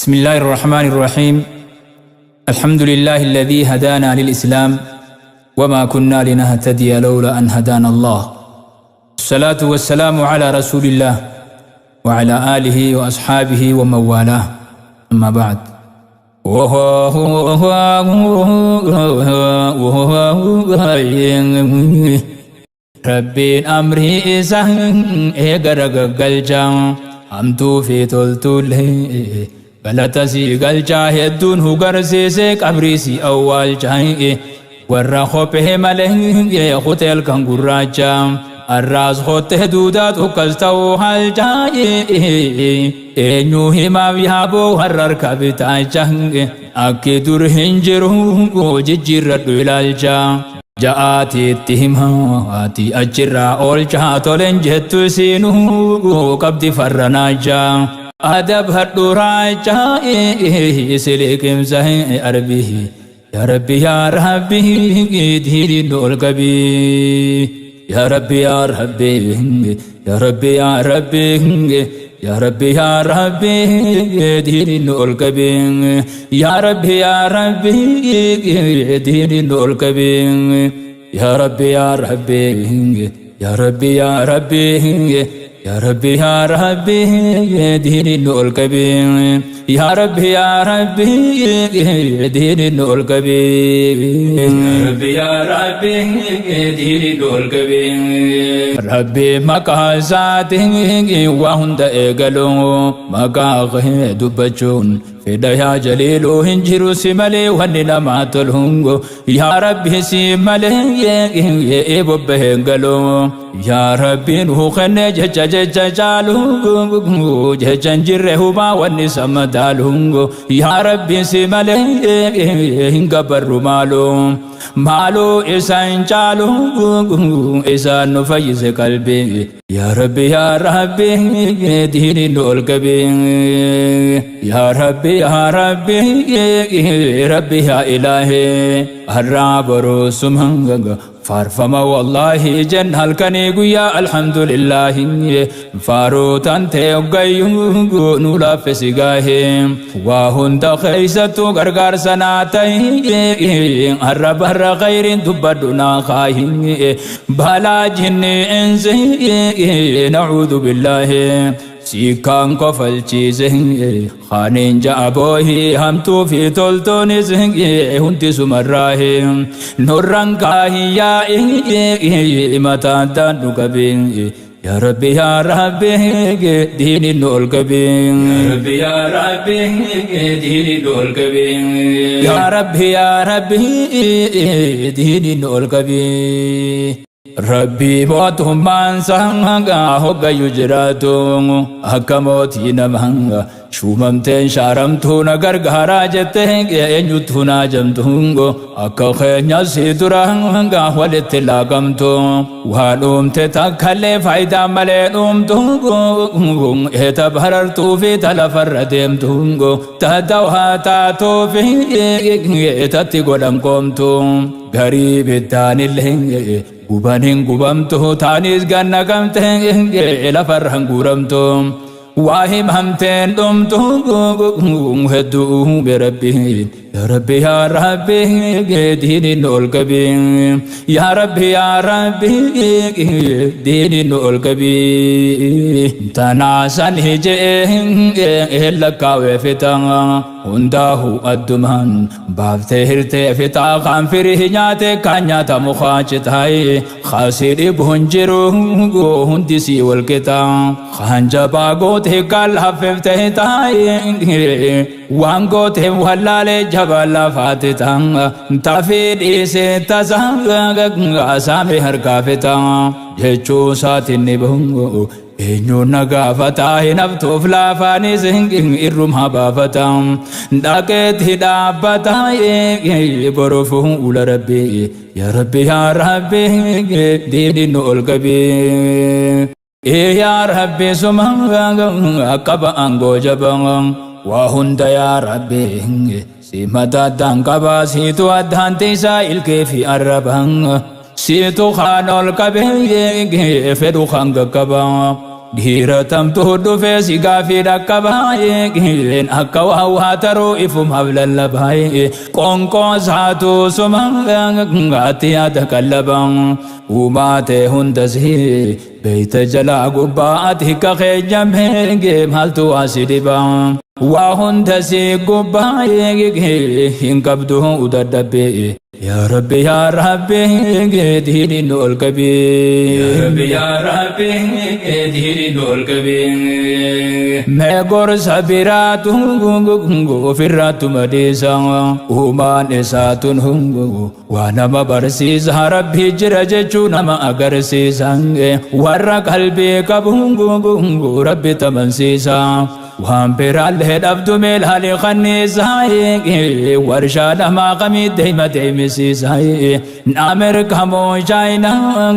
بسم الله الرحمن الرحيم. الحمد لله الذي هدانا للإسلام وما كنا لنهتدي لولا أن هدانا الله. الصلاة والسلام على رسول الله وعلى آله وأصحابه ومن والاه. أما بعد. Rabbiin amrii isaa eega ragaggalchaa, hamtuu fi toltuullee galata sii galchaa, hedduun hugarsiisee qabrii sii awwaalchaa, warra kophee malee kutee halkan gurraacha arraas kottee duudaa tukkas ta'uu halchaa, eenyu himaaf yaaboo warra harka bitaacha, akki dur hin jiru jijjiirradhu ilaalcha. Ja'aatiitti himaati achirraa oolchaa, toleen jettu isiinuu qabdi farra naachaa. Adab hadhuuraachaa siliqimsa arbii. Yaa Rabbi, yaa Rabbi, diiniin nu ol qabii. Yaa Rabbi, yaa Rabbi, yaa Rabbi, yaa Rabbi, yaa Rabbi, yaa Rabbi, diiniin nu ol qabii. Yaa Rabbi, yaa Rabbi, diiniin nu ol qabii. Yaa Rabbi, yaa Rabbi, yaa Rabbi, yaa Rabbi, yaa Rabbi, yaa Rabbi, diiniin nu ol qabii. Yaa Rabbi, yaa Rabbi, diiniin nu ol qabii. Yaa Rabbi, yaa Rabbi, diiniin nu ol qabii. Rabbi maqaa isaatiin waa hunda eegalu, maqaa kee dubbachuun fedha yaa jaliiluu, hin jiru si malee wanni namaa tolu. Yaa Rabbi, si malee bobbaheen galu. Yaa Rabbi, nuu kenne jecha jecha caalu, jecha hin jirre humaa wanni sama daalu. Yaa Rabbi, si malee hin gabbarru, maaloo maaloo isa hin caalu, isaan nu fayyise qalbii. Yaa Rabbi, yaa Rabbi, diiniin nu ol qabii. Yaa Rabbi, yaa Rabbi, Rabbi yaa Ilaahi, har'aa boruu suma faarfama wallaahi jenna halkanii guyyaa alhamdulillaahi, faaruu tantee hoggayyuu nu laaffisi gaahe, waa hunda keeysattuu gargaarsa naa tahi, har'a barra khayriin dubbadhu naa kaahi, balaa jinni insi nacuudhu billaahi, siikaan kofalchiise kaaniin ja'a boohi, hamtuu fi toltoonis hundi sumarraahi, nurran kaahi yaa'i mataan taan nu qabi. Yaa Rabbi, yaa Rabbi, diiniin nu ol qabi. Yaa Rabbi, yaa Rabbi, diiniin nu ol qabi. Yaa Rabbi, yaa Rabbi, diiniin nu ol qabi. Rabbi mootummaan isaa hoggayyuu jiraatu, akka mootii nama shuumamteen shaaramtuu na gargaaraa jettee eenyuttuu naa jamtu, akka keenya si dura walitti laaqamtu, waa dhuumte takkallee faayidaa malee dhuumtu, eeta barartuu fi ta lafarra deemtu, ta dawaa taatuu fi eetatti godhan qoomtu, garii bittaanillee guban hin gubamtu, taanis ganna gamte lafarra hin guuramtu, waa himamteen dhumtu hedduu be Rabbi. Yaa Rabbi, yaa Rabbi, diiniin nu ol qabi. Yaa Rabbi, yaa Rabbi, diiniin nu ol qabi. Tanaasan hijee lakkaawee fixa, hundaahu addumaan baaftee hirtee fixaa, kaan firii nyaate, kaan nyaatamu kaachitaay, kaasii dhibu hin jiru, hundi sii wal qixa, kaan jabaa goote, kaan laaffifte taay, waan goote wallaalee jabaa lafaate ta'a, tafii dhiisee tasa saame harkaa fixa jechuu isaatiin ni bahu. Eenyuun na gaafataa hin haftuuf laafaanis irrumaa baafata, dhaqeetti dhaabbata boru fuula Rabbii. Yaa Rabbi, yaa Rabbi, diiniin nu ol qabii. Yaa Rabbi, suma qaba aangoo jabaa waa hunda. Yaa Rabbi, si mataa addaan qabaa, siitu addaan tiisaa ilkee fi arraba, siitu kaan ol qabee fedhu kan qaqqabaa. Dhiira tamtuu dhufee si gaafii dhaqqabaa akka waa waa taruu ifumaaf lallabaa qoonqoo isaatu suma atti yaada qallabaa uumaa ta'e hundas beeyta jalaa gubbaa ati ka keenya meenge maaltu waa si dhibaa waa hunda si gubbaa hin qabdu dadhabbee yaa Rabbi yaa Rabbi diini nu ol qabi. Yaa Rabbi yaa Rabbi diini nu ol qabi. Mee gorsa biraatu ofirraatu madiisa uumaan isaatun waa nama barsiisa Rabbi jira jechuu nama agarsiisa warra qalbii qabu Rabbi tamansiisa. Waan biraallee dhabdu meelaalee kanniisaa warshaa namaa kamii deema deemisiisa Ameerikaa moo Chaayinaa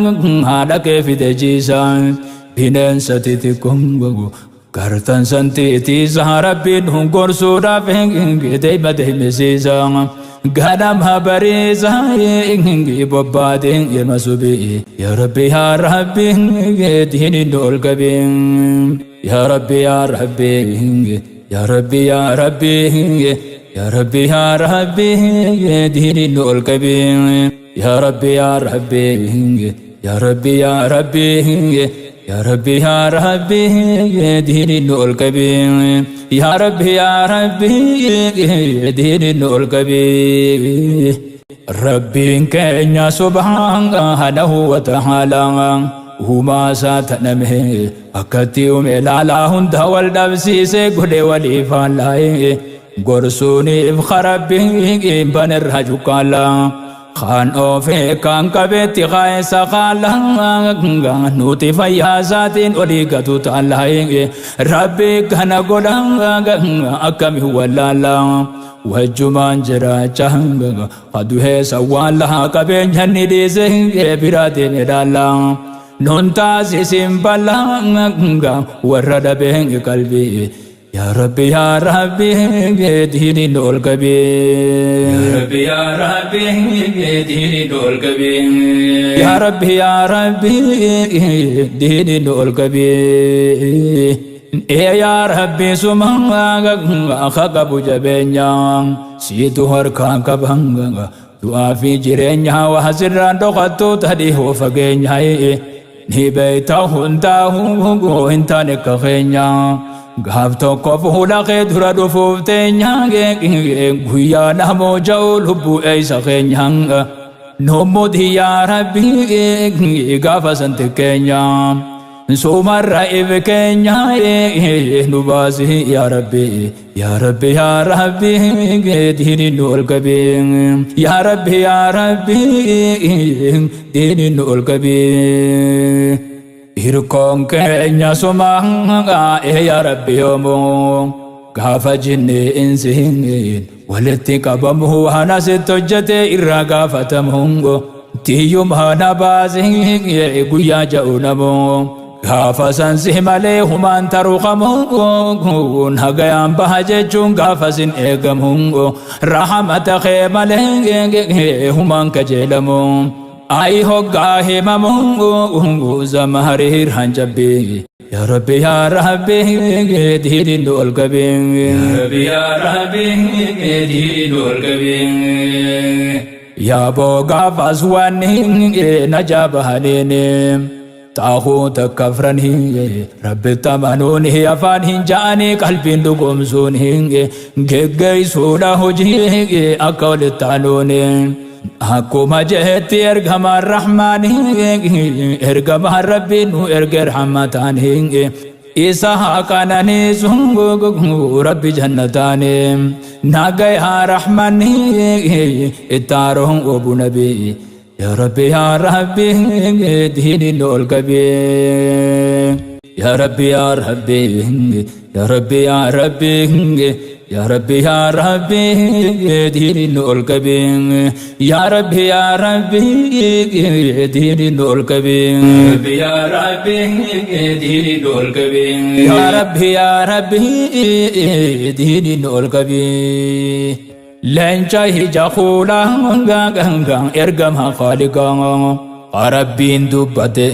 haadha kee fide jiisa bineensa xixiqqoo gartan santiitiisa Rabbiin gorsuudhaaf deema deemisiisa ganama bariisa bobbaadeen ilma subii yaa Rabbi yaa Rabbi diini nu ol qabi. يا ربي يا ربي يا ربي يا ربي يا ربي يا ربي ديني نور كبير يا ربي يا ربي يا ربي يا ربي يا ربي يا ربي ديني نور كبير يا ربي يا ربي ديني نور كبير ربي كان سبحانه وتعالى uumaa isaa taname akkatti uume laalaa hunda wal dhabsiise godhe walii faallaaye gorsuuniif karabbii banirra cuqqaala kaan oofee kaan qabeetti kaayessa kaala nuti fayyaa isaatiin olii gatu taallaaye Rabbi kana godha akkami wallaala wajjumaan jiraacha aduhee sawwaala qabeenya ni dhiise biraa deeme dhaala. Nun taasisin balaa warra dhabeen qalbii yaa Rabbi yaa Rabbi diini nu ol qabi. Yaa Rabbi yaa Rabbi diini nu ol qabi. Yaa Rabbi yaa Rabbi diini nu ol qabi. Ee yaa Rabbi suma akka qabu jabeenya siitu harkaan qaban du'aa fi jireenya waa sirraan dhokattu tadhii hoo fageenya ni beeyta hundaa'uu hin taane akka keenya gaaf tokko fuula kee dura dhufuuf teenya guyyaa namoo ja'u lubbuu eeysa keenya nummudi yaa Rabbi gaafa san xiqqeenya sumarra if keenya nu baasi yaa Rabbi yaa Rabbi yaa Rabbi diini nu ol qabi yaa Rabbi yaa Rabbi diini nu ol qabi. Hirkoon keenya suma yaa Rabbi yoomuu gaafa jinni insiin walitti qabamu waan asitti hojjete irraa gaafatamu tiyyuma na baasi guyyaa ja'u namu gaafa sansi malee humaan taruqamu nagayaan baha jechuun gaafa sin eegamu rahamata kee malee humaan kajeelamu ay hoggaa himamu zamahariir hanjabbii yaa Rabbi yaa Rabbi diini nu ol qabi. Yaa Rabbi yaa Rabbi diini nu ol qabi. Yaa boo gaafas waan najaa bahaniini xaahuuta kafranii Rabbitti amanuun afaan hin ja'anii qalbiin dhugoomsuun geggeessuudha hojii akka walitti aanuun. Akkuma jehetti ergamaan Rahmaanii ergamaan Rabbiin nu erge rahmataanii isa haa qananiisu Rabbi jannataanii nagayaa Rahmaanii ittaaroon obu nabii yaa Rabbi yaa Rabbi diini nu ol qabi. Yaa Rabbi yaa Rabbi yaa Rabbi yaa Rabbi yaa Rabbi yaa Rabbi diini nu ol qabi. Yaa Rabbi yaa Rabbi diini nu ol qabi. Yaa Rabbi diini nu ol qabi. Yaa Rabbi yaa Rabbi diini nu ol qabi. Leenca ija kuulaa ergama khaaliqaa. Rabbiin dubbate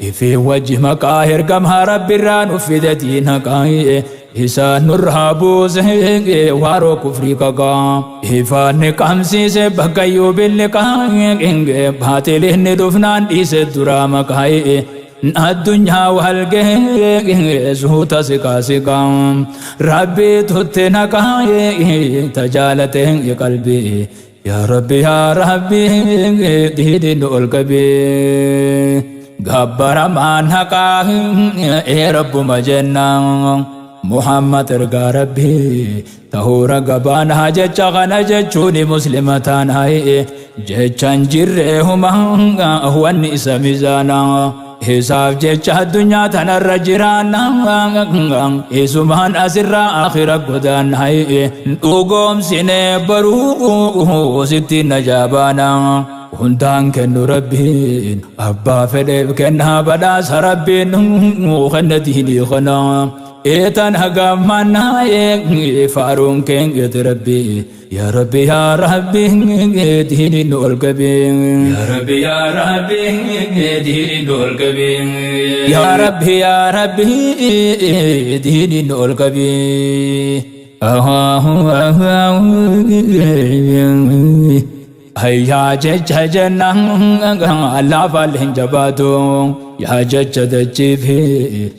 ifii wajji maqaa ergamaa Rabbiirraa nuuf fide diina qaa'e isaan nurraa buuse waaroo kufrii kakaa ifaan ni qabsiise bakka iyyuu billi qaa'e baatiliin ni dhufnaan dhiise duraa maqaa'e addunyaa wal gahee suuta siqaa siqaa Rabbii tutti naqaa'e tajaalate qalbii yaa Rabbi yaa Rabbi diidin ol qabee gabbaramaan haqaa ee Rabbuma jennaa Muhammad ergaa Rabbii tahuura gabaanaa jecha kana jechuun muslima taanaa jechan jirree huma wanni isa mizaanaa isaaf jecha addunyaa tanarra jiraannaa isumaan asirraa akhira godaannaa dhugoomsine baruu sitti najaabaanaa hundaan kennu Rabbiin abbaa fedheef kennaa badhaasa Rabbiin kenna diinii kanaa eetan hagamannaa faaruun keengete Rabbii yaa Rabbi yaa Rabbi diiniin ol qabee yaa Rabbi yaa Rabbi diiniin ol qabee yaa Rabbi yaa Rabbi diiniin ol qabee Yaa jecha jennaan laafaan hin jabaatu yaa jecha dachii fi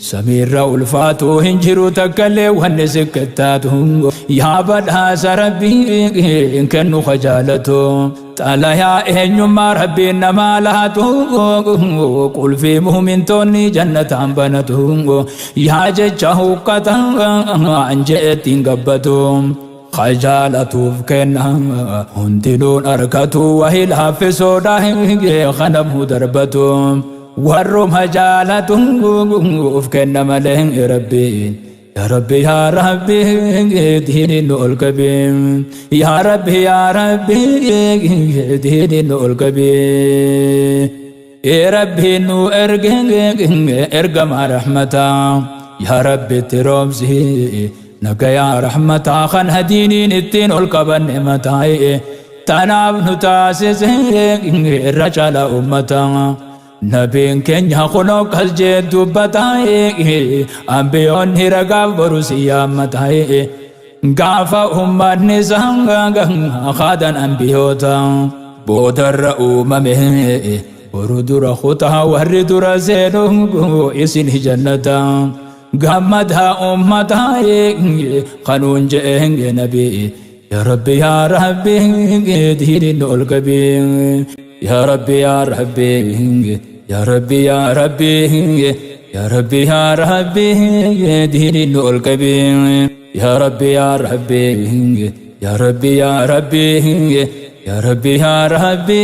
samiirra ulfaatu hin jiru takkallee wanni sikkataatu yaa badhaasa Rabbii kennu kajaalatu xalayaa eenyummaa Rabbiin namaa laatu qulfii muumintoonni jannataan banatu yaa jecha huqqata anjeettiin gabbatu. Kajaalatuuf kenna hundinuun argatu wahii laaffisoodha kanamuu darbatu warruma jaalatuuf kenna malee Rabbiin yaa Rabbi yaa Rabbi diiniin ol qabee yaa Rabbi yaa Rabbi diiniin ol qabee ee Rabbiin nu erge ergamaa rahmataa yaa Rabbi itti roobsi nagayaa rahmataa kan hadiiniin ittiin ol qabanne mataa'e tanaaf nu taasise irra caala ummataa nabiin keenya kunoo kas jee dubbataa'e ambiyoonni ragaaf boru si yaammataa'e gaafa ummanni isaa qaadan ambiyoota boodarra uumame boru dura kutaa warri dura seenu isin jannataa gammadaa ummataa kanuun je'e nabii yaa Rabbi yaa Rabbi diiniin ol qabee yaa Rabbi yaa Rabbi yaa Rabbi yaa Rabbi yaa Rabbi yaa Rabbi diiniin ol qabee yaa Rabbi yaa Rabbi yaa Rabbi yaa Rabbi yaa Rabbi yaa Rabbi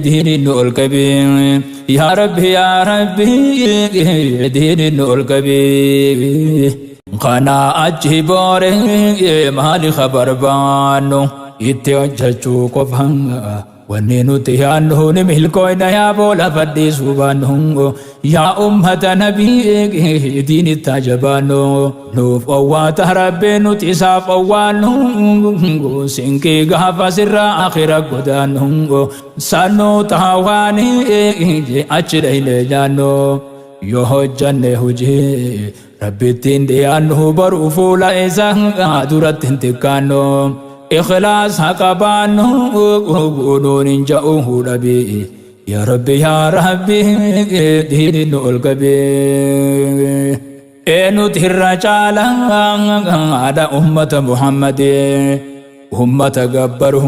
diiniin ol qabee yaa Rabbi yaa Rabbi diiniin ol qabee kana achi boore maali barbaannu itti hojjechuu qofa wanni nuti yaannu ni milkooyna yaa boola fadhiisuu baannu yaa ummata nabii diinitti ajabaannu nuuf owwaata Rabbiin nuti isaaf owwaannu sinqii gaafa sirraa akhira godaannu sannuu taawaani achi dhayne nyaannu yoo hojjanne hojii Rabbittiin dhiyaannu baruu fuula isaa duratti hin xiqqaannu ikhlaas haqa baannu nuun hin ja'u dhabii yaa Rabbi yaa Rabbi diiniin ol qabee eenyutu irra caala haadha ummata Muhammadii ummata gabbaru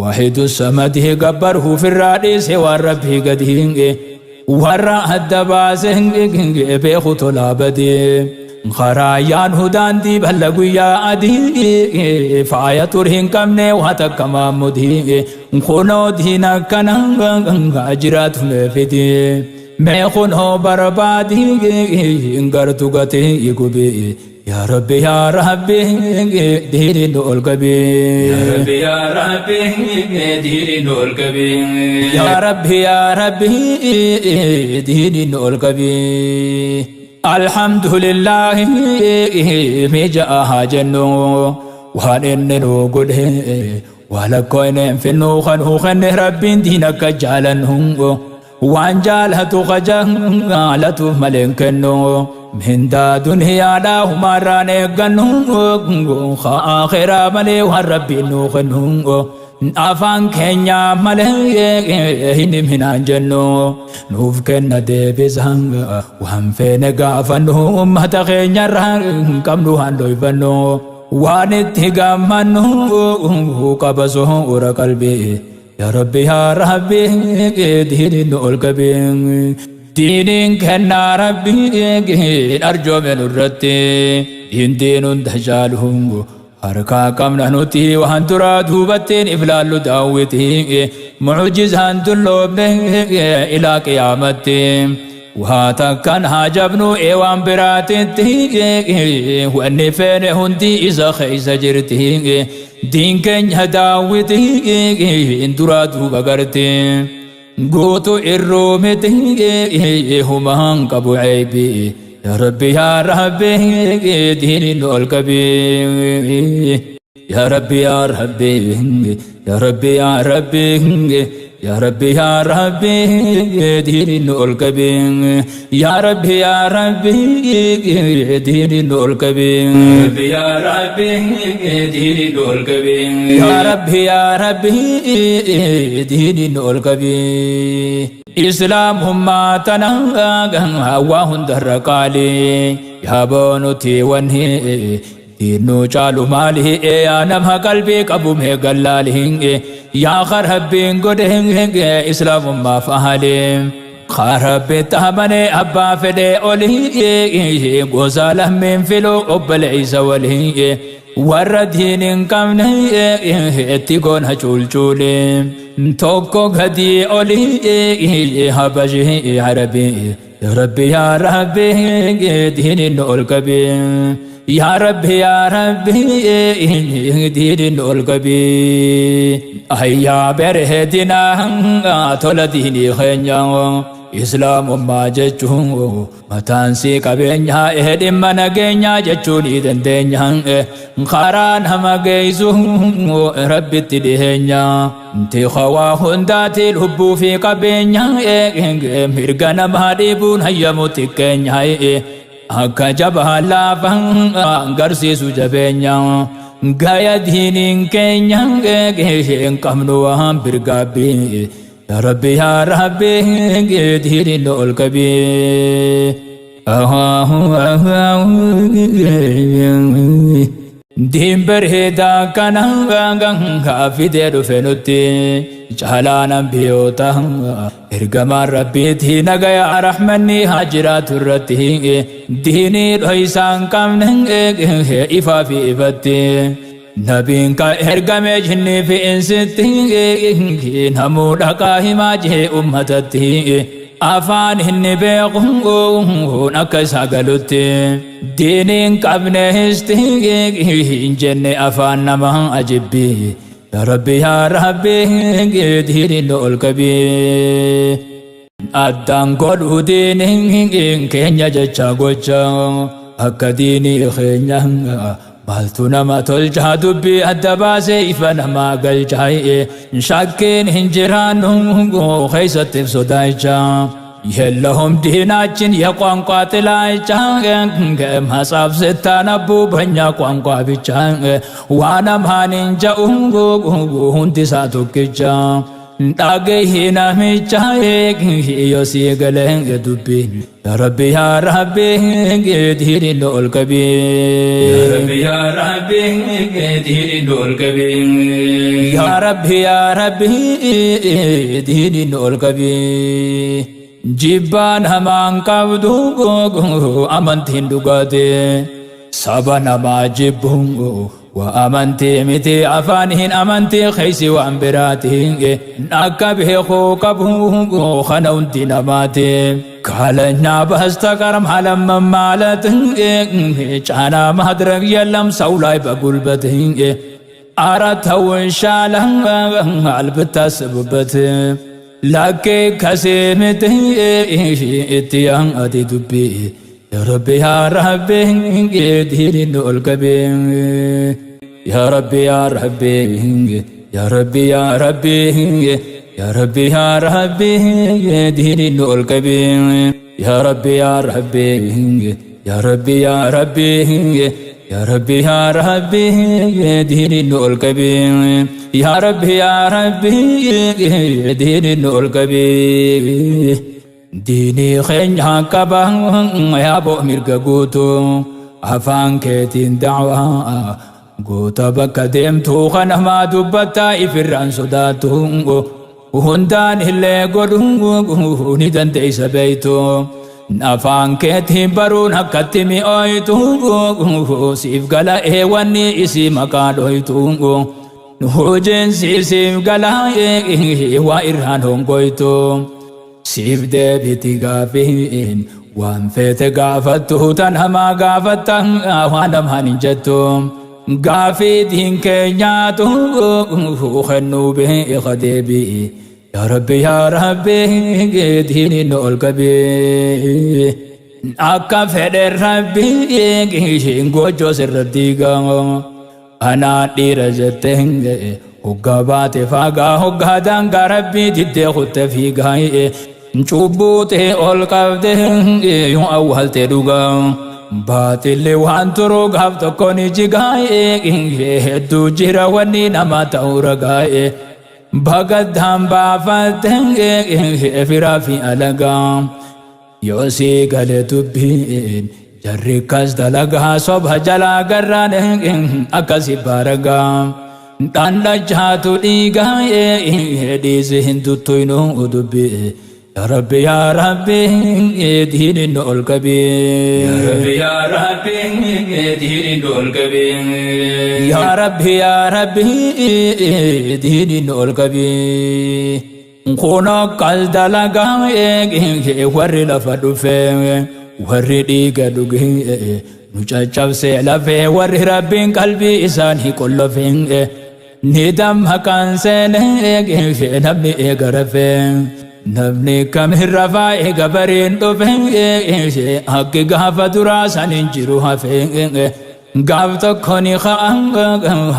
waahidu samadii gabbaru firraa dhiise waan Rabbii gadi warra adda baase beeku tolaa badee karaayaan hudaandii balla guyyaa adii faaya tur hin qabne waa takka maammudii kunoo diina akkana jiraatu mee fidii mee kunoo barbaadii hin gartu gatii gubii yaa Rabbi yaa Rabbi diiniin ol qabee yaa Rabbi yaa Rabbi diiniin ol qabee yaa Rabbi yaa Rabbi diiniin ol qabee alhamdulillah mija'a haa jennu waan inni nu godhe waa lakkoofne hin finnu kan kenne Rabbiin diin akka jaalannu. Waan jaalatu qajaalatuuf malee hin kennu. Mindaa duniyaadhaa humaarraan eeggannu. Akhiraa malee waan rabbiin nuu kennu. Afaan keenyaa malee hin himinaan jennu. Nuuf kenna deebisa waan feene gaafannu ummata keenyarraa hin qabnu waan dhoyfannu. Waan itti gammannu qaba soora qalbii. Yaa Rabbi yaa Rabbi diiniin nu ol qabi. Diiniin kennaa Rabbi arjoome nurratti. Diin diin hunda caalu harkaa qabna nuti waan duraa duubattiin iflaallu daawwiti. Mucjizaan dulloomne ilaa qiyaamatti. Waa takkan haa jabnu ee waan biraatitti wanni feene hundi isa keessa jirti. Diin keenya daawwiti duraa duuba garti. Guutu irruu miti humaan qabu ceebi. Yaa Rabbi yaa Rabbi diiniin nu ol qabi. Yaa Rabbi yaa Rabbi yaa Rabbi yaa Rabbi yaa Rabbi yaa Rabbi diiniin nu ol qabi. Yaa Rabbi yaa Rabbi diiniin nu ol qabi. Yaa Rabbi diiniin nu ol qabi. Yaa Rabbi yaa Rabbi diiniin nu ol qabi. Islaamummaa tana waa hundarra qaali. Yaa boonuti wanni diinuu caalu maali? Yaa nama qalbii qabu mee gallaali. Yaa rabbiin godhe islaamummaaf ahali. Rabbi taamane abbaa fedhe oli gosa lammiin filu obboleessa walii. Warra diin hin qabne itti goona cuulcuuli. Tokko gadii oli habashii arabii. Yaa Rabbi yaa Rabbi diiniin nu ol qabi. Yaa Rabbi yaa Rabbi diiniin nu ol qabi. Ayyaa bareedina tola diinii keenya. Islaamummaa jechuun mataan sii qabeenyaa dhimma nageenyaa jechuu ni dandeenya. Karaa nama geessu rabbitti dhiheenya. Tikhawaa hundaati lubbuu fi qabeenya. Mirga namaa dhiibuun hayyamu xiqqeenya. Akka jabaa laafa garsiisu jabeenya. Gaya diiniin keenya hin qabnu waan birgaabbii. Yaa Rabbi yaa Rabbi diiniin nu ol qabi. Diin bareedaa kana fidee dhufe nutti caalaan ambiyyoota ergamaan rabbiitti nagaya rahmanni haa jiraatu irratti diinii dhoysaan qabne ifaa fi ifatti. Nabiin ka ergame jinnii fi insitti namuu dhaqaa himaa jee ummatatti afaan inni beeku akka isaa galutti diiniin qabne histi hin jenne afaan nama ajibbi. Yaa Rabbi yaa Rabbi diiniin nu ol qabi. Addaan godhu diiniin keenya jecha gocha akka diinii keenya maaltu nama tolchaa dubbii adda baasee ifa namaa galchaa shakkiin hin jiraannu keessatti sodaachaa. የለውም ዲናችን የቋንቋ ጥላቻ መጽሐፍ ስታነቡ በእኛ ቋንቋ ብቻ ዋነማን እንጀኡ ሁንዲሳ ቶክቻ dhagahi namicha yoo sii galee dubbiin. Yaa Rabbi yaa Rabbi diiniin nu ol qabi. Yaa Rabbi yaa Rabbi diiniin nu ol qabi. Yaa Rabbi yaa Rabbi diiniin nu ol qabi. Jibbaan hamaan qabdu amantiin dhugaate. Saba namaa jibbuun waa amantii miti afaan hin amantii keeysi waan biraati. Akka beekuu qabu kana hundi namaati. ካለኛ በስተቀር ማለም ማለት ጫና ማድረግ የለም ሰው ላይ በጉልበት። ኧረ ተው ይሻላል ብታስቡበት። ለኬ ከሴምት itti ati dubbii. Yaa Rabbi yaa Rabbi diiniin nu ol qabi. Yaa Rabbi yaa Rabbi yaa Rabbi yaa Rabbi Yaa Rabbi yaa Rabbi diiniin nu ol qabi. Yaa Rabbi yaa Rabbi yaa Rabbi yaa Rabbi yaa Rabbi yaa Rabbi diiniin nu ol qabi. Yaa Rabbi yaa Rabbi diiniin nu ol qabi. Diinii keenya qaba yaaboo mirga guutuu afaan keetiin da'waa goota bakka deemtuu kanamaa dubbattaa ifirraan sodaattu hundaan illee godhuu ni dandeessa beeytu afaan keetiin baruun akkatti mi'ooytu siif gala eewanni isii maqaa dhoytu hojiin siif gala waa irraan hongoytu. Siif deebiti gaafiin waan feete gaafattu tan hamaa gaafatta waan hamaan hin jettu. Gaafii diin keenyaatu kennuu beeka deebi'i. Yaa Rabbi yaa Rabbi diiniin nu ol qabi. Akka fedhe Rabbi gochoo sirra diiga. Anaa dhiira jette hoggaa baate faagaa hoggaa daangaa Rabbii diddee kutte fiigaa cubbuutee ol qabde yoo awwaalte dhugaa baaxilli waan turu gaaf tokko ni jigaa hedduu jira wanni nama ta'u ragaa bagaddaan baafatte firaa fi alagaa yoo sii gale dubbiin jarri kas dalagaa soba jalaa garraan akkasi baaragaa dhandhachaatu dhiigaa dhiisi hin tuttuynu dubbii. Yaa Rabbi yaa Rabbi diiniin nu ol qabi. Yaa Rabbi yaa Rabbi diiniin nu ol qabi. Yaa Rabbi yaa Rabbi diiniin nu ol qabi. Kun akkas dalagaa warri lafa dhufe warri dhiiga dhuge nu caccabsee lafee warri Rabbiin qalbii isaanii qollofe ni dammaqaan seene namni eega rafee namni kamirra rafaa eega bariin dhufe akki gaafa duraa san hin jiru hafe gaaf tokko ni ka'an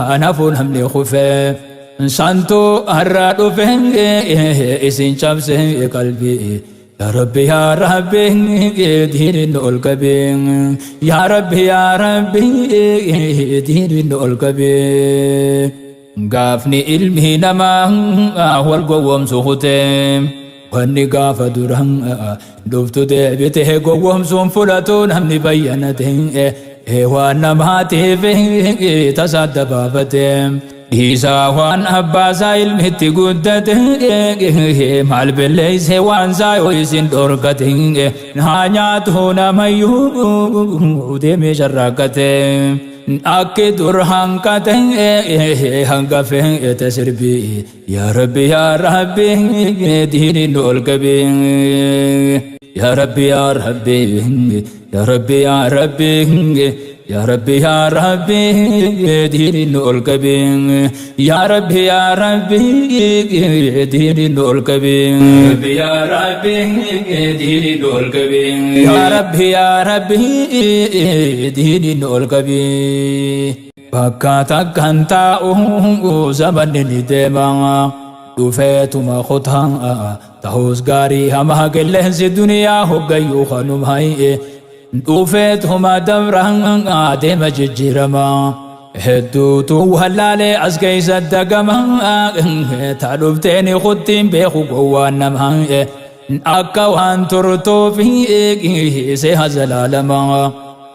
hanaafuu namni kufe santuu har'a dhufe isin cabse qalbii. Yaa Rabbi yaa Rabbi diiniin nu ol qabi. Yaa Rabbi yaa Rabbi diiniin nu ol qabi. Gaafni ilmi namaa wal gowwoomsu kutee wanni gaafa dura dhuftu deebitee gowwoomsuun fudhatu namni bayyanate waan namaatiif tasa adda baafate. Dhiisaa waan abbaasaa ilmitti guddate maal balleeyse waan isaa yoo isin dhorkate haa nyaatu namayyuu deemee sharraaqqate akki dur hanqate hanga feete sirbi. Yaa Rabbi yaa Rabbi diiniin nu ol qabi. Yaa Rabbi yaa Rabbi yaa Rabbi yaa Rabbi yaa Rabbi yaa Rabbi diiniin nu ol qabi. Yaa Rabbi yaa Rabbi diiniin nu ol qabi. Rabbi yaa Rabbi diiniin nu ol qabi. Yaa Rabbi yaa Rabbi diiniin nu ol qabi. Bakka takkan taa'u zamanni ni deema dhufeetuma kutaa ta'us gaarii hamaa qilleensi duniyaa hoggayyuu kanuma dhufeetuma dabra deema jijjiirama hedduutu wallaalee as keessa dagama ta dhufteeni kuttiin beeku gowwaan nama akka waan turtuuf see hazalaalama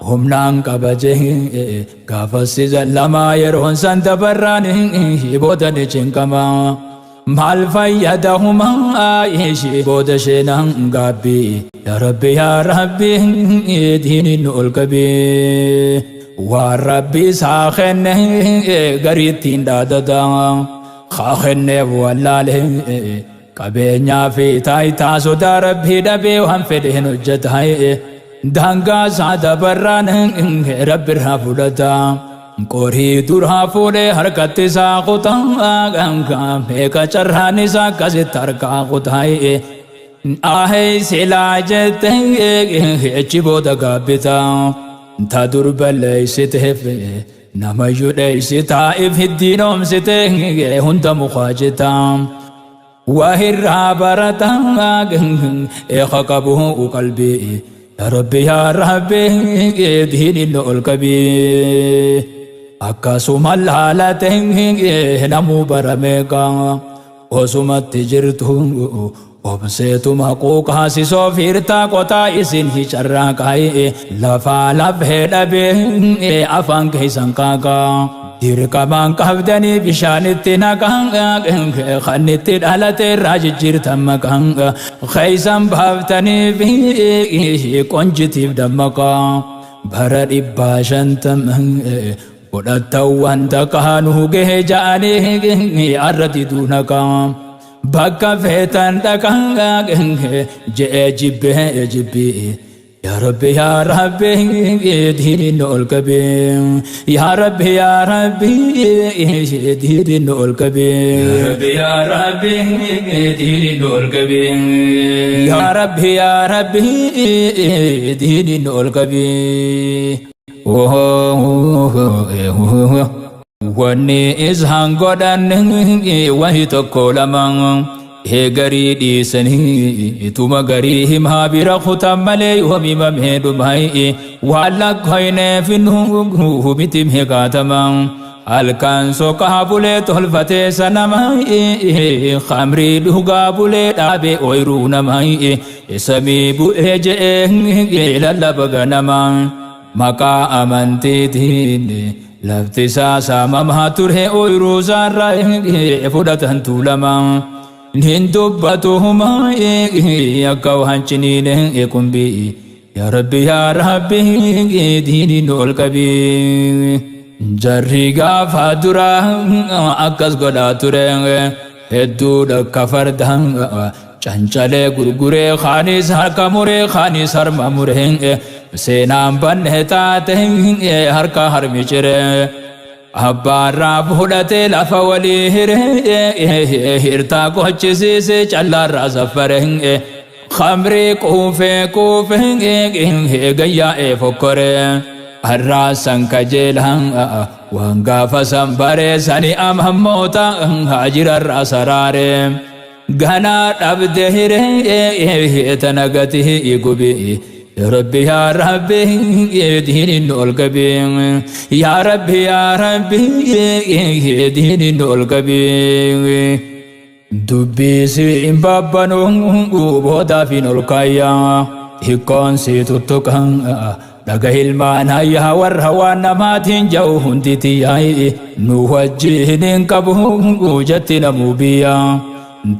humnaan qaba jee gaafas lama yeroon san dabarraan booda ni cinqama maal fayyada humaa ishii booda sheenaan gaabbi. Yaa Rabbi yaa Rabbi diiniin nu ol qabi. Waan Rabbi isaa kenne gariittiin dhaadata haa kenneef wallaale qabeenyaa fi taayitaa sodaa Rabbii dhabee waan fedheen hojjeta daangaa isaa dabarraan Rabbi irraa fudhata. Qorii duraa fuudhee harkatti isaa kutaa meeqa carraan isaa akkasitti harkaa kutaa ahee silaa jette achi booda gaabbita ta dur balleessiteef namayyuu dheessitaa if hiddiin oomsite hunda mukaa jetta. Waa irraa barataa eeka qabu qalbii. Yaa Rabbi yaa Rabbi diiniin ol qabii. Akkasuma laalate namuu barameeqa osumatti jirtu obseetuma quuqaasisoo fiirtaa qotaa isin hicarraaqaayi lafaa lafee dhabee afaan keessan qaaqa. Dirqamaan qabdanii bishaanitti naqaa kan itti dhalate irraa jijjiirtan maqaa keessan baaftanii fi qonjitiif dammaqaa bara 550 godhattan wanta kaanuu gahe ja'anii arra diduu naqaa bakka feetan dhaqaa je'ee jibbee jibbii. Yaa Rabbi yaa Rabbi diiniin ol qabee yaa Rabbi yaa Rabbi diiniin ol qabee Yaa Rabbi diiniin ol qabee yaa Rabbi yaa Rabbi diiniin ol qabee. Wanni isaan godhan wahi tokko lama garii dhiisanii ituma garii himaa bira kutan malee yoom himamee dhumai waan lakkoyneef nu miti meeqaatama. Halkan soqaa bulee tolfatee sanama khamrii dhugaa bulee dhaabee ooyiruu nama samii bu'ee je'ee lallaba ganama maqaa amantiitiin lafti isaa saamamaa ture ooyiruu isaarraa fudhatan tuulama. Hin dubbatuhuma akka waan ciniine qumbii. Yaa Rabbi yaa Rabbi diiniin ol qabii. Jarri gaafa dura akkas godhaa ture hedduudha akka farda cancalee gurguree kaanis harka muree kaanis harma muree seenaan banne taate harka harmi ciree. Abbaarraa fudhatee lafa walii hiree hirtaa gochisiise callaarraa saffare khamrii quufee quufee gayyaa'ee fokkore har'aasan kajeelaa waan gaafa san bareessani amammoota haajirarraa saraare ganaa dhabde hiree tana gatii gubii. Ya Rabbi ya Rabbi diinin ol qabii ya Rabbi ya Rabbi diinin ol qabii dubbii si hin babbanu boodaaf hin ol kaayyaa hiikkoon si tuttuqa dhaga ilmaan hayyaa warra waan namaatiin ja'u hundi tiyaayi nu wajjiin hin qabu jetti namuu biyyaa.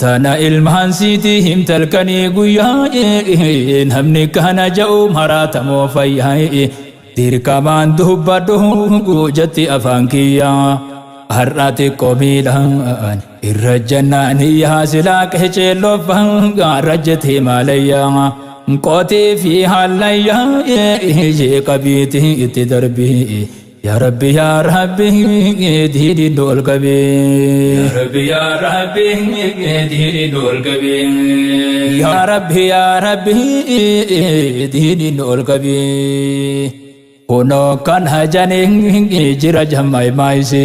Tana ilmaan siitii himtalkanii guyyaa namni kana ja'u maraatamoo fayyaa dirqamaan dubbadhu jetti afaan kiyyaa har'a xiqqoo miilaan irra jannaan yaa silaa qeceelloffaa rajjatee maalayyaa qotii fi hallayyaa qabiitii itti darbii. Yaa Rabbi yaa Rabbi diiniin ol qabii. Yaa Rabbi yaa Rabbi diiniin ol qabii. Yaa Rabbi yaa Rabbi diiniin ol qabii. Kunoo kan hajanii jira jammaa maayisi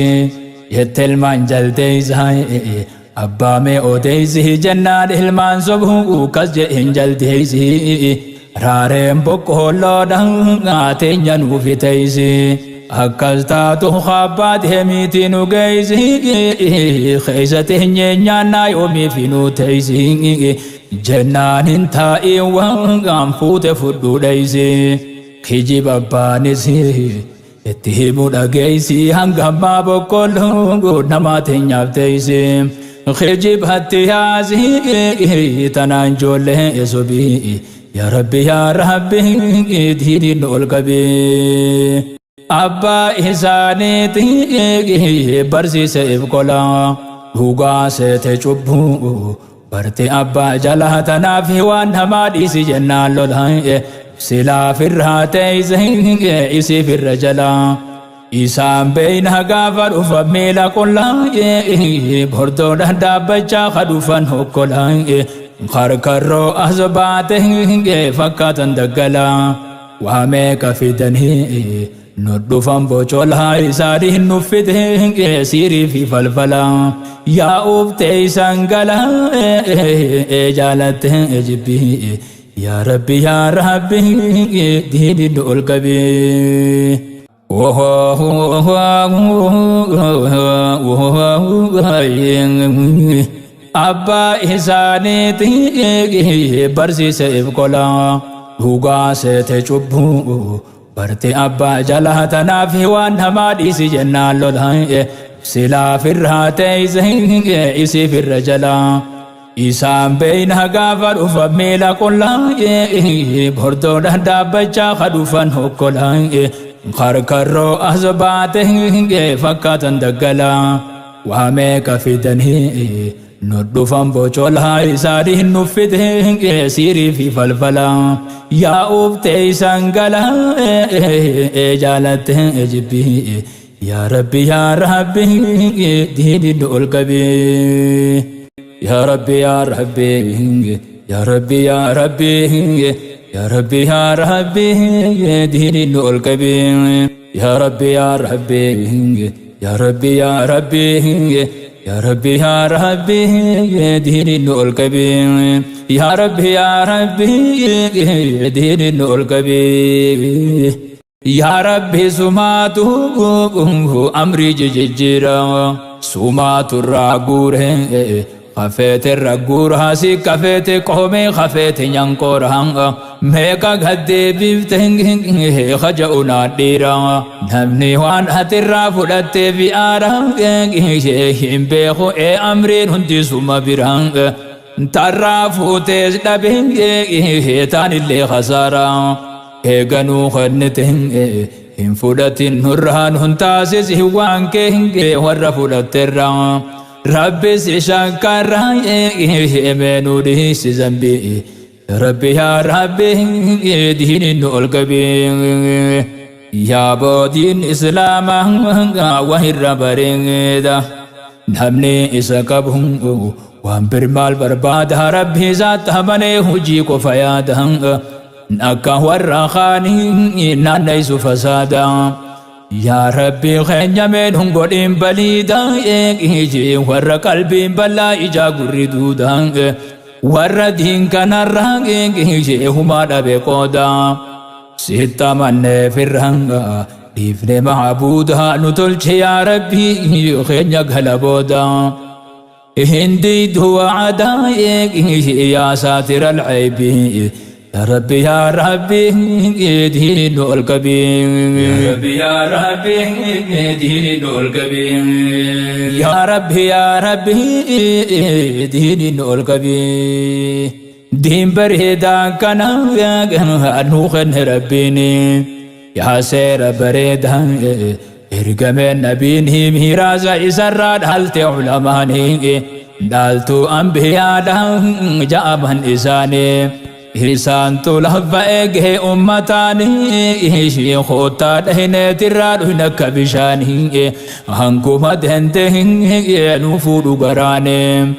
jette ilmaan jaldeessa abbaa mee odeessi jennaan ilmaan sobuu kas jedhin jaldeessi raareen boqqoolloodhaan teenya nuuf teessi. Akkas taatu abbaa deemiitii nu geessi keessa teenyee nyaannaa yoomiif nu teessi jennaan hin taa'iin waan fuute fudhu dheessi kijiba abbaanis itti himu dhageessi hanga ammaa boqqolloo namaa teenyaaf teessi kijibatti yaasi tanaan ijoollee sobii yaa Rabbi yaa Rabbi diiniin ol qabii. Abbaa isaaniiti barsiise ifkola dhugaa seete cubbuu barte abbaa jalaa tanaaf waan namaa dhiisi jennaan lola silaa firraa teeyse isii firra jalaa isaan beeyna gaafa dhufan miila qullaa bordoodhaan dhaabbachaa ka dhufan hokkolaa karkarroo as baate fakkaatan daggalaa waa meeqa fidanii. Nu dhufan bocolaa isaanii nuffite siirii fi falfala yaa'uuf ta'e isaan gala jaalatte jibbii yaa rabbi yaa rabbi diini nu ol qabii. Abbaa isaaniiti barsiise ifkola dhugaa seete cubbuu barte abbaa jalaa tanaaf waan namaa dhiisi jennaan lola silaa firraa teeyse isii firra jalaa isaan beeyna gaafa dhufan miila qullaa bordoodhaan dhaabbachaa ka dhufan hokkolaa karkarroo as baate fakkaatan daggalaa waa meeqa fidanii nu dhufan bocolaa isaanii nuffite siirii fi falfala yaa'uuf ta'e isaan gala jaalatte jibbii yaa rabbi yaa rabbi diini nu ol qabii yaa rabbi yaa rabbi yaa rabbi yaa rabbi yaa rabbi yaa rabbi diini nu ol qabii yaa rabbi yaa rabbi yaa rabbi yaa rabbi yaa rabbi yaa rabbi diini nu ol qabii yaa rabbi yaa rabbi diini nu ol qabii yaa rabbi sumaatu amrii jijjiira sumaatu irraa guure kafeete irra guuraa si kafeete qoomee kafeete nyankoora meeqa gaddeebifte kaja'u naadhiira namni waan atirraa fudhattee fi aara hin beeku ee amriin hundi suma bira tarraa fuutees dhabe taanillee khasaara eeganuu kennite hin fudhatin nurraan hun taasisi waan kee warra fudhatterra rabbi si shakkarra meenuu dhiisi zambii rabbi yaa rabbi diini nu ol qabii yaa boodiin islaamaa wahirra bareeda namni isa qabu waan birmaal barbaada rabbi isaatti amanee hojii qofa yaada akka warra kaanii naannaysu fasaada yaa rabbi keenya meen hun godhin baliida warra qalbiin bal'aa ijaa gurri duuda warra diin kanarra humaa dhabe qooda sitti amannee firra dhiifne maabuuda nu tolche yaa rabbi keenya gala booda هندي وعدا يا ساتر العيب يا ربي يا ربي دين الكبير يا ربي يا ربي دين الكبير يا ربي يا ربي دين الكبير دين بريدا كان نوخن ربيني يا سير بريدا ergameen nabiin miraasa isarraa dhalte ulamaanii dhaaltu ambiyaadha ja'aman isaanii isaantu lafa eegee ummataanii koottaa dhahineetirraa dhuhin akka bishaanii hanguma dente nu fuudhu garaanii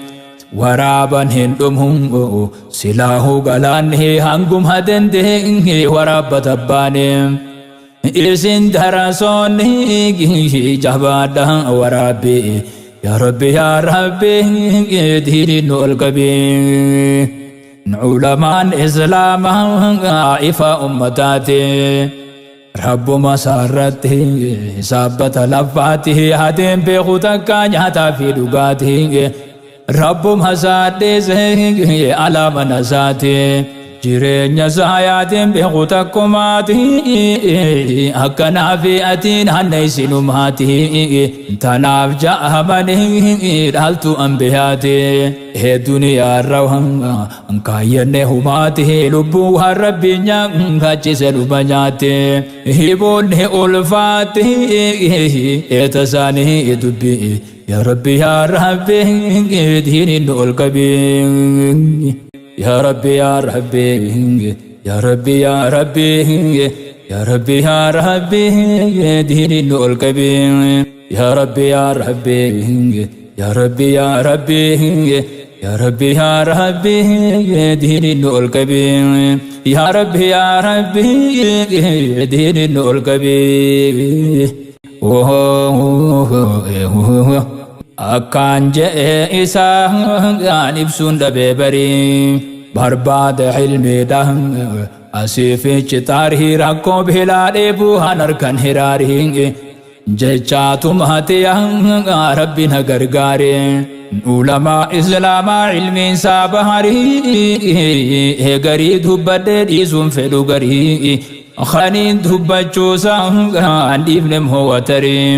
waraaban hin dhumu silaahu galaanni hanguma dente waraabbata baanii isin darasoonni jabaadha waraabbi yaa rabbi yaa rabbi diini nu ol qabii culamaan islaamaa ifa ummataati rabbuma isaarratti saabbata lafaati hateen beeku takka nyaataa fi dhugaatii rabbuma isaadheese alaama nasaati jireenya isaa yaatiin beeku takkumaati akkanaa fi atiin hanna isinumaati tanaaf ja'amanii dhaaltu ambiyaati ee duniyaarra kaayyannee humaati lubbuu waan rabbiin nyaachise dhuma nyaate hiboonni ulfaati eeta isaanii dubbii yaa rabbi yaa rabbi diini nu ol qabii يا ربي يا ربي يا ربي يا ربي يا ربي يا ربي ديني الكبير يا ربي يا ربي يا ربي يا ربي Yaa Rabbi yaa Rabbi diiniin nu ol qabi. Yaa Rabbi yaa Rabbi diiniin nu ol qabi. Akkaan je'e isaa ibsuun dhabee barii barbaada ilmiidha asii fi citaarii rakkoo bilaa dheebuu han harkan hiraarii jechaatu maatiya rabbi na gargaare ulamaa islaamaa ilmiin isaa baharii garii dubbadhee dhiisuun fedhu garii kaniin dubbachuusa dhiifne moo watarii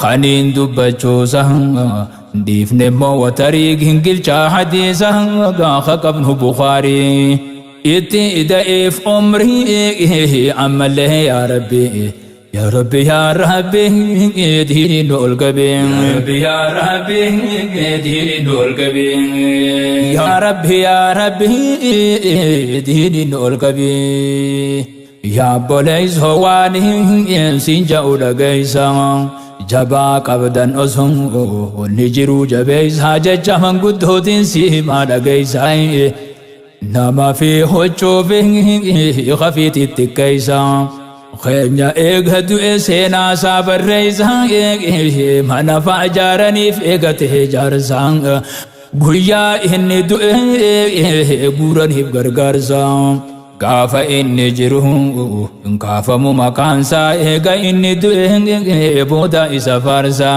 kaniin dubbachuusa dhiifne moo watarii gingilchaa hadiisa gaafa qabnu Bukaarii itti ida'eef umrii ammallee yaa Rabbi yaa Rabbi yaa Rabbi diiniin nu ol qabi. Rabbi yaa Rabbi diiniin nu ol qabi. Yaa Rabbi yaa Rabbi diiniin nu ol qabi. Yaa obboleessoo waan siin ja'u dhageessa. Jabaa qabdan osoo inni jiru jabeessa jecha manguddootiin si himaa dhageessa. Nama fi huccuu fi kafiitti xiqqeessa. Keenya eega du'e seenaa isaa barreessa. Mana fa'a ijaaraniif eegate ijaarsa. Guyyaa inni du'e guuraniif gargaarsa. Gaafa inni jiru hin kaafamu maqaansaa eega inni du'e booda isa faarsa.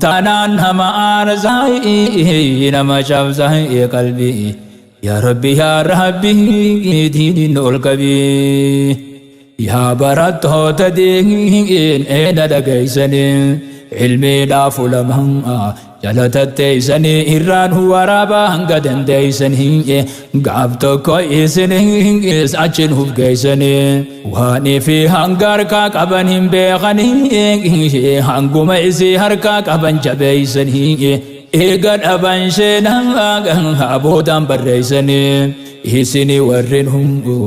Taanaan nama aarsaa nama cabsaa qalbii. Yaa Rabbi yaa Rabbi diiniin ol qabi. Yaa barattoota diin eena dhageessanii ilmiidhaaf ulamaa jala tatteessanii irraan waraabaa hanga dandeessanii gaaf tokko isinis achi nuuf geessanii waanii fi hanga harkaa qaban hin beekanii hanguma isii harkaa qaban jabeessanii eega dhaban sheenaa boodaan barreessanii isinii warreen hundu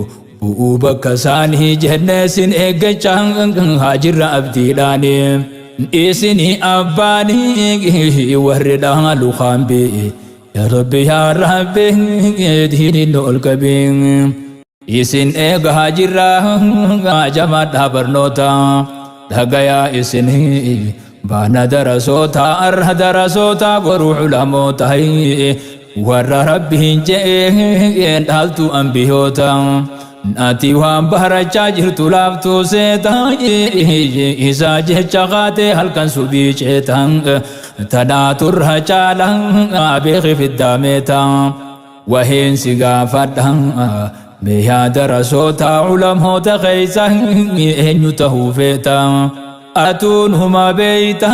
bu'uu bakka isaanii jennee sin eeggachaa jirra abdiidhaanii isinii abbaanii warri dhaalu kaambii yaa Rabbi yaa Rabbi diiniin nu ol qabi. Isin eegaa jirra jamaadhaa barnoota dhagayaa isin baana darasoota arra darasoota boru ulamoota warra rabbiin je'een dhaaltu ambiyoota. Ati waan barachaa jirtu laaftuu seeta isaa jecha kaatee halkan subii ceeta tanaaturra caala beeki fiddaameeta waheen si gaafadha meeyaa darasoota ulamoota keessa eenyu tahuu feeta atuun huma beeyta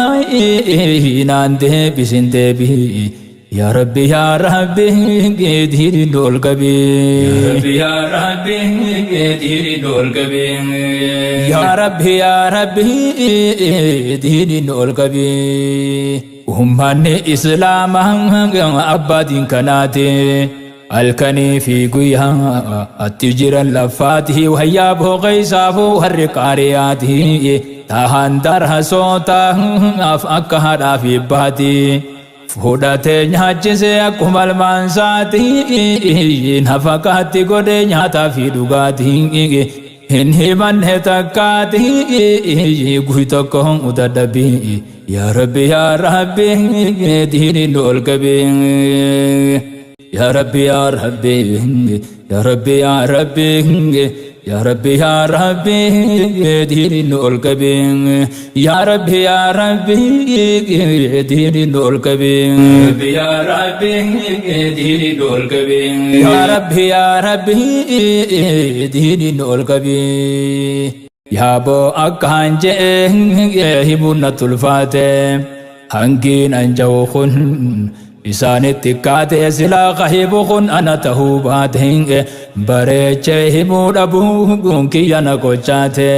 naan deebisin deebii. Yaa Rabbi yaa Rabbi diiniin nu ol qabi. Rabbi yaa Rabbi diiniin nu ol qabi. Yaa Rabbi yaa Rabbi diiniin nu ol qabi. Ummanni Islaamaa abbaa diin kanaati. Halkanii fi guyyaa atti jiran lafaati wayyaa booqeessaafuu warri qaariyaati. Tahan darasootaaf akka haadhaa fi baati. Fudhatee nyaachisee akkuma almaansaati nafaqaatti godhee nyaataa fi dhugaatii hin himanne takkaati guy tokko dadhabii yaa Rabbi yaa Rabbi diiniin nu ol qabi. Yaa Rabbi yaa Rabbi yaa Rabbi yaa Rabbi yaa Rabbi yaa Rabbi diiniin nu ol qabi. Yaa Rabbi yaa Rabbi diiniin nu ol qabi. Rabbi yaa Rabbi diiniin nu ol qabi. Yaa Rabbi yaa Rabbi diiniin nu ol qabi. Yaaboo akkaan je'e himuun na tulfaate hangiin anja'u kun isaanitti kaate silaa qahibu kun ana tahuu baate bareechee himuu dhabuun kiyya na gochaate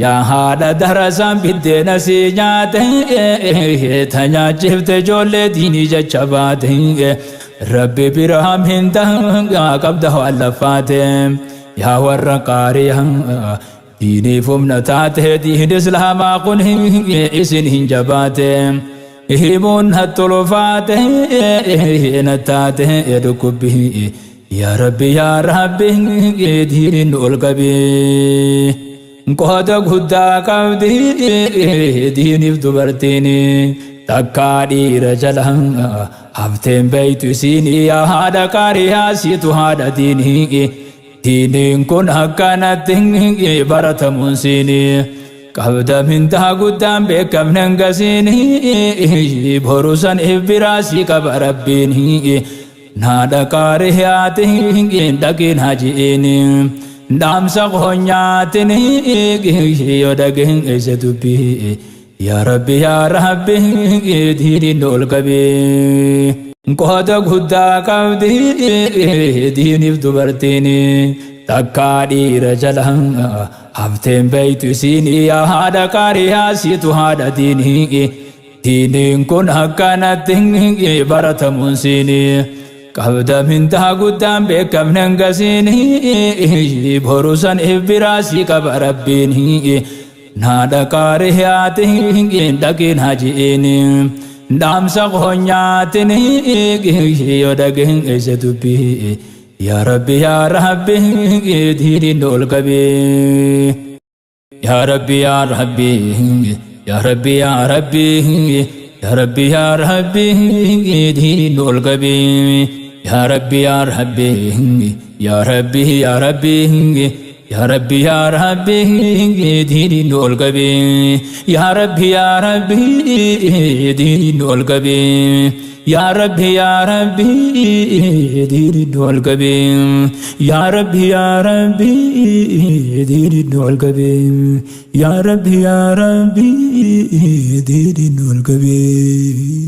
yaa haadha darasaan biddeena si nyaate ta nyaachifte ijoollee diinii jecha baate rabbi biraam hin dangaa qabda waan laffaate yaa warra qaariyaa diiniif humna taate diin islaamaa kun isin hin jabaate. Himuun natti ulfaate nattaate dhukkubbii. Yaa Rabbi yaa Rabbi diiniin ol qabii. Qooda guddaa qabdi diiniif dubartiin takkaa dhiira jala hafteen beeytu isiin yaa haadha qaariyaa siitu haadha diinii. Diiniin kun akkanatti baratamuun siinii. Qabda mindaa guddaan beekamne hangasiin boru san biraa si qaba rabbiin. Naadha qaariyaati dhaqiin haji'iin. Dhaamsa qoonyaatiin yoo dhageen isa dubbii. Yaa Rabbi yaa Rabbi diiniin ol qabii. Qooda guddaa qabdi diiniif dubartiin takkaa dhiira jala hafteen beeytu isiin yaa haadha qaariyaa siitu haadha diinii. Diiniin kun akkanatti baratamuun siinii. Qabda mindaa guddaan beekamne hangasiin boru san biraa si qaba rabbiin. Naadha qaariyaati dhaqiin haji'iin. Dhaamsa qoonyaatiin yoo dhageen isa dubbii. Yaa Rabbi yaa Rabbi diiniin ol qabii. Yaa Rabbi yaa Rabbi yaa Rabbi yaa Rabbi yaa Rabbi yaa Rabbi diiniin ol qabii. Yaa Rabbi yaa Rabbi yaa Rabbi yaa Rabbi yaa Rabbi yaa Rabbi diiniin ol qabii. Yaa Rabbi yaa Rabbi diiniin ol qabii. Yaa Rabbi yaa Rabbi diiniin ol qabii. Yaa Rabbi yaa Rabbi diiniin ol qabii. Yaa Rabbi yaa Rabbi diiniin ol qabii.